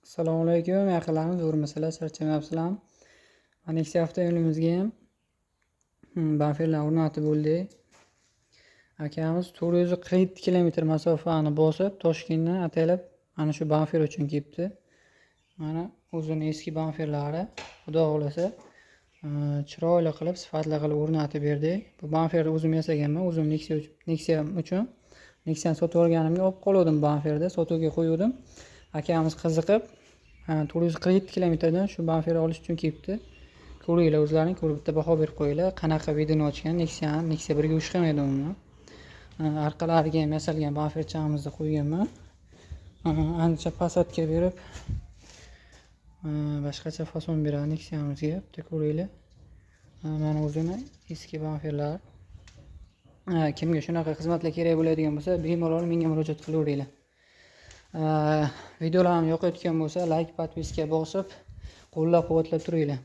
Assalomu alaykum, yaqinlarimiz, zo'rmisizlar, charchamayapsizlarmi? Mana Nexia avtomobilimizga ham bamperlarni o'rnatib bo'ldik. Akamiz 447 kilometr masofani bosib, Toshkentdan ataylab mana shu bamper uchun kelibdi. Mana o'zini eski bamperlari, Xudo xohlasa, chiroyli qilib, sifatli qilib o'rnatib berdik. Bu bamperni o'zim yasaganman, o'zim Nexia Nexia uchun. Nexia'ni sotib olganimga olib qoluvdim bamperni, sotuvga qo'yuvdim. Akamiz qiziqib, 447 kilometrdan shu bamperni olish uchun kelibdi. Ko'ringlar o'zlaring, ko'rib bitta baho berib qo'yinglar. Qanaqa вид ini ochgan Nexia'ni, Nexia birga uch qilmaydi umuman. Orqalariga ham yasalgan bamperchamizni qo'yganman. Ancha посадка berib, boshqacha fason beradi Nexia'mizga. Bitta ko'ringlar. Mana o'zini eski bamperlar. Kimga shunaqa xizmatlar kerak bo'ladigan bo'lsa, bemalol menga murojaat qilaveringlar. Videolarim yoqayotgan bo'lsa, layk, подписка bosib, qo'llab-quvvatlab turinglar.